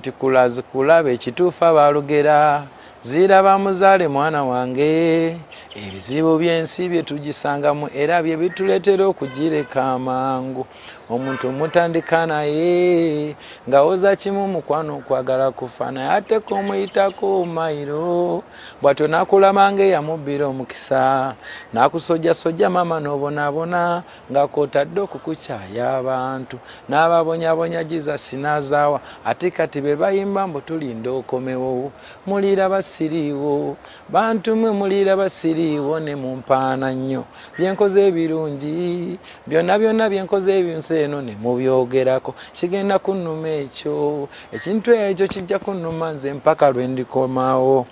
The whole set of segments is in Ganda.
Nti kulazikulaba ekituufu abalugera ziraba muzaale mwana wange. Ebizibu by'ensi bye tugisangamu era bye bituleetera okugireka amangu. Omuntu mutandika naye ng'awoza kimu mukwano okwagala kufa, naye ate komuyitako mayiro bw'atyo n'akulama ng'eyamubbira omukisa, n'akusojjasojja maama n'obonaabona ng'akwotadde okukukyaya abantu n'ababonyabonya Jesus n'azaawa. Ate kati be bayimba mbu tulinda okomewo, muliraba siriiwo bantu mwe, muliraba siriiwo ne mumpaana nnyo byenkoze ebirungi byonna byonna byenkoze ebinsi eno ne mubyogerako. Kigenda kunnuma ekyo ekintu ekyo kijja kunnuma nze mpaka lwe ndikomawo.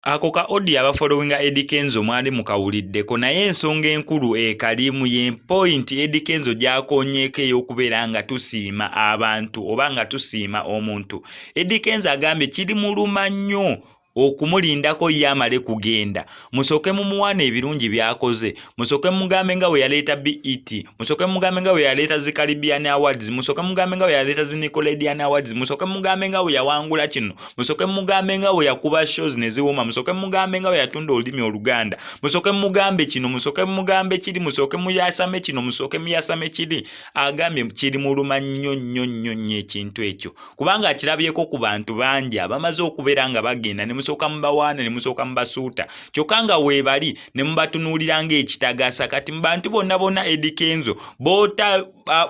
Ako ka audio abafollowinga Eddy Kenzo mwali mukawuliddeko, naye ensonga enkulu ekalimu ye point Eddy Kenzo gy'akoonyeeko ey'okubeera nga tusiima abantu oba nga tusiima omuntu. Eddy Kenzo agambye kiri muluma nnyo okumulindako ye amale kugenda, musooke mumuwaana ebirungi by'akoze, musooke mugambe nga bwe yaleeta BET, musooke mugambe nga bwe yaleeta zi Caribbean Awards, musooke mugambe nga bwe yaleeta zi Nickelodeon Awards, musooke mugambe nga bwe yawangula kino, musooke mugambe nga bwe yakuba shows ne ziwoma, musooke mugambe nga bwe yatunda olulimi Oluganda, musooke mugambe kino, musooke mugambe kiri, musooke muyasame kino, musooke muyasame kiri. Agambye kiri muluma nnyo nnyo nnyo nnyo ekintu ekyo, kubanga akirabyeko ku bantu bangi abamaze okubeera nga bagenda ne musooka mubawaana ne musooka mubasuuta, kyokka nga weebali ne mubatunuulira ng'ekitagasa. Kati mu bantu bonna bonna Eddy Kenzo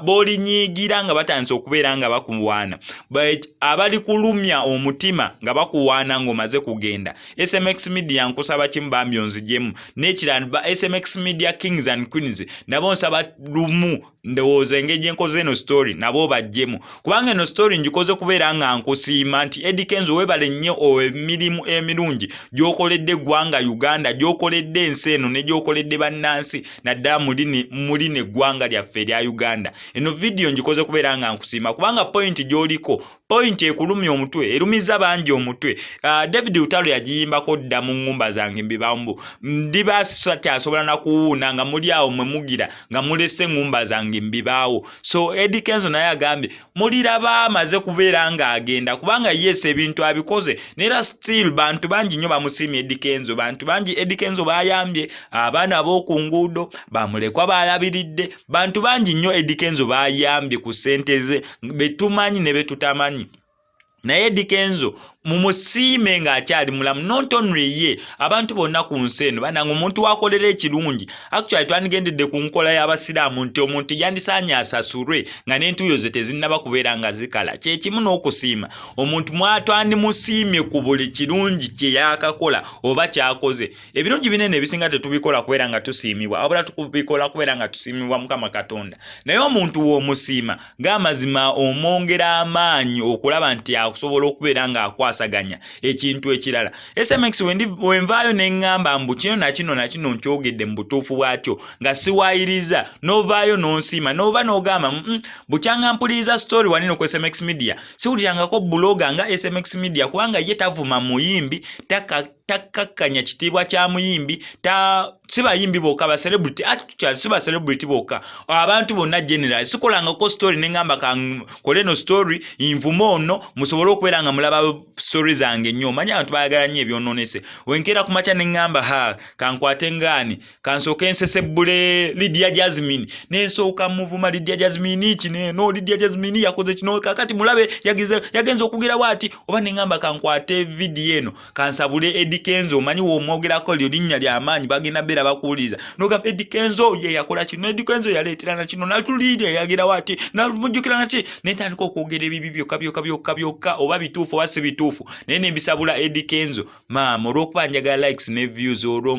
b'olinyiigira nga batandise okubeera nga bakuwaana, abali kulumya omutima nga bakuwaana ng'omaze kugenda. SMX Media nkusaba kimu bambi onzigyemu, n'ekirala SMX Media Kings and Queens nabo nsaba lumu, ndowooza engeri gye nkoze eno story nabo bajjemu, kubanga eno story ngikoze kubeera nga nkusiima nti Eddy Kenzo weebale nnyo emirimu emirungi gy'okoledde eggwanga Uganda, gy'okoledde ensi eno ne gy'okoledde bannansi, naddala muli neggwanga lyaffe erya Uganda. Eno vidiyo ngikoze kubeera nga nkusiima kubanga point gy'oliko point ekulumya omutwe, erumiza bangi omutwe. David Lutalo yagiyimbako dda mu ŋŋumba zange mbibambu ndiba kyasobola nakuwuuna nga muli awo mwe mugira nga mulese eŋŋumba zange mbibaawo. So Eddy Kenzo naye agambye muliraba amaze kubeera ng'agenda, kubanga yes, ebintu abikoze, neera still bantu bangi nnyo bamusiimye Eddy Kenzo. Bantu bangi Eddy Kenzo bayambye, abaana ab'oku nguudo, bamulekwa balabiridde, bantu bangi nnyo Eddy Kenzo bayambye ku ssente ze betumanyi ne betutamanyi. Naye Eddy Kenzo mumusiime ng'akyali mulamu. Not only ye, abantu bonna ku nsi eno banange omuntu wakolera ekirungi, actually twandigendedde ku nkola y'Abasiraamu nti omuntu yandisaanye asasulwe nga n'entuuyo ze tezinnaba kubeera nga zikala. Kyekimu n'okusiima omuntu, twandimusiimye ku buli kirungi kye yakakola oba kyakoze. Ebirungi binene ebisinga tetubikola kubeera nga tusiimibwa, wabula tukubikola kubeera nga tusiimibwa Mukama Katonda. Naye omuntu w'omusiima ng'amazima omwongera amaanyi okulaba nti akusobola okubeera ng'akwasaganya ekintu ekirala. SMX wenvaayo ne ŋŋamba mbu kino nakino nakino nkyogedde mu butuufu bwakyo nga siwaayiriza, n'ovaayo n'onsiima n'oba n'ogamba bukyanga mpuliriza story wanino ku SMX Media, siwulirangako blogger nga SMX Media, kubanga ye tavuma muyimbi, takkakkanya kitiibwa kya muyimbi, si bayimbi bokka, ba celebrity, actually si ba celebrity bokka, abantu bonna general. Sikolangako story ne ŋŋamba kankole eno story nvume ono musobole okubeera nga mulaba story zange nnyo. Omanyi abantu bayagala nnyo ebyonoonese. Wenkeera ku makya ne ŋŋamba ha kankwate ngaani kansooke nsesebbule Lydia Jasmine, nensooka muvuma Lydia Jasmine kino eno, Lydia Jasmine yakoze kino, kakati mulabe yagenza okugira bwati, oba neŋŋamba kankwate vidiyo eno kansabule Eddy Kenzo. Omanyi womwogerako lyo linnya lyamaanyi, bagenda beera bakuwuliriza, nogamba Eddy Kenzo ye yakola kino, Eddy Kenzo yaleetera na kino, natuliirya yagirawo ati namujjukira naki, nentandika okwogera ebibi byokka byokka byokka byokka, oba bituufu oba si bituufu, naye nembisabula Eddy Kenzo maama olw'okuba njagala likes ne views olwo.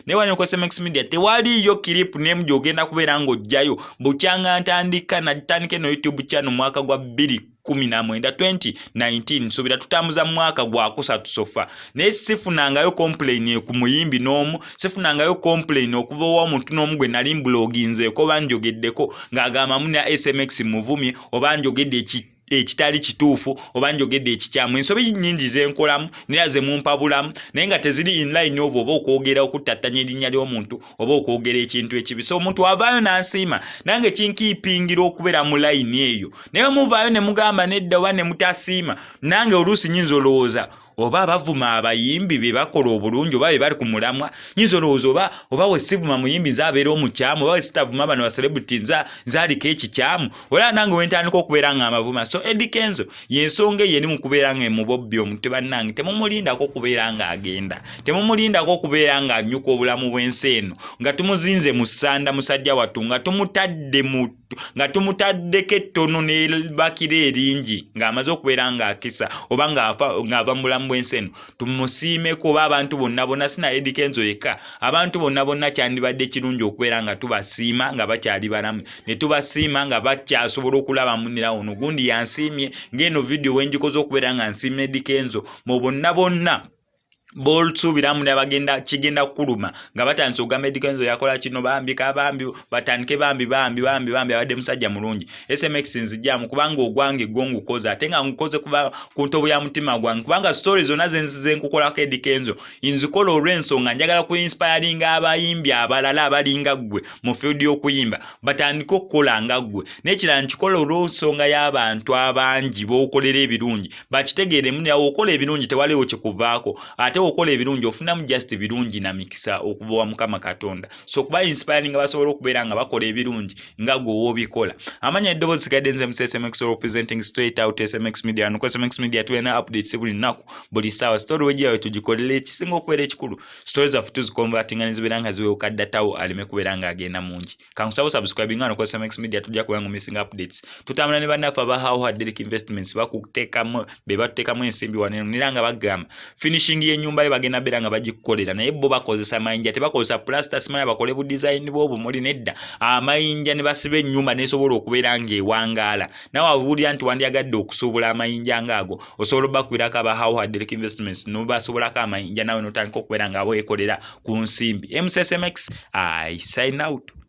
Naye wano ku SMX Media tewaliiyo clip nemu gy'ogenda kubeera ng'ojjayo. Bukyanga ntandika natandika eno YouTube channel mwaka gwa 2019, 2019, nsuubira tutambuza mwaka gwakusatu so far, naye sifunangayo complain ku muyimbi n'omu, sifunangayo complain okuva ow'omuntu n'omu gwe nali mbuloginzeeko oba njogeddeko ng'agamba muna SMX muvumye oba njogedde. Ekitali kituufu oba njogedde ekikyamu, ensobi nyingi zenkolamu nera zemumpabulamu, naye nga teziri in line of oba okwogera okuttattanya erinnya ly'omuntu oba okwogera ekintu ekibi. So omuntu avaayo n'ansiima, nange kinkiipingira okubeera mu layini eyo. Naye muvaayo ne mugamba nedda oba ne mutasiima, nange oluusi nyinza olowooza oba abavuma abayimbi be bakola obulungi oba be bali ku mulamwa. Nyinza olowooza oba wesivuma muyimbi nze abeera omukyamu, oba wesitavuma bano ba celebrity nze aliko ekikyamu. Olaba nange wentandika okubeera nga amavuma. So Eddy Kenzo yensonga eyo eri mu kubeera nga emubobbi omutwe. Bannange, temumulindako okubeera ng'agenda, temumulindako okubeera ng'anyuka obulamu bw'ensi eno nga tumuzinze mu ssanda. Musajja wattu nga tumutadde mu nga tumutaddeko ettono n'ebakira eringi ng'amaze okubeera ng'akisa oba ng'ava mu bulamu bw'ensi eno. Tumusiimeko oba abantu bonna bonna, sina Eddy Kenzo yekka, abantu bonna bonna kyandibadde kirungi okubeera nga tubasiima nga bakyali balamu, ne tubasiima nga bakyasobola okulaba munira ono gundi yansiimye. Ng'eno vidiyo wengikoze okubeera nga nsiima Eddy Kenzo mu bonna bonna bolusuubiramu nabagenda kigenda kukuluma nga batandise okugamba Eddy Kenzo yakola kino, bambi kabambi, batandike bambi bambi bambi bambi, abadde musajja mulungi. SMX nzijjamu kubanga ogwange gwo ngukoze, ate nga ngukoze kuba ku ntobo ya mutima gwange, kubanga story zonna zenzize nkukolako Eddy Kenzo nzikola olw'ensonga njagala ku inspiringa abayimbi abalala abalinga ggwe mu field y'okuyimba batandike okukola nga ggwe. N'ekirala, nkikola olw'ensonga y'abantu abangi b'okolera ebirungi bakitegeeremu nawe okola ebirungi tewaliwo kikuvaako, ate okola ebirungi ofunamu just birungi na mikisa okuva wa Mukama Katonda. So kuba inspiring basobola okubeera nga bakola ebirungi nga gwe woobikola. Amanya eddoboozi sigadde nze musa SMX, representing straight out SMX Media. Nuko SMX Media tulina updates buli nnaku, buli ssaawa. Story wegiyawe tugikolera. Ekisinga okubeera ekikulu, story zaffe tuziconvertinga nezibeera nga ziwewuka datawo aleme kubeera ng'agenda mungi. Kankusaba subscribing wano ku SMX Media, tujja kuba nga missing updates. Tutambula ne bannaffe aba How Derek Investments, bakuteekamu be batuteekamu ensimbi wano nera nga bagamba finishing y'ennyumba yo bagenda beera nga bagikukolera, naye bo bakozesa mayinja, tebakozesa plaster. Simanya bakole bu design bw'obumuli, nedda, amayinja ne basiba ennyumba nesobola okubeera ng'ewangaala. Nawe awulira nti wandyagadde okusuubula amayinja ng'ago, osobola obbakubirako aba How Derek Investments nobasobolako amayinja, nawe notandika okubeera nga weekolera ku nsimbi. MCSMX, I sign out.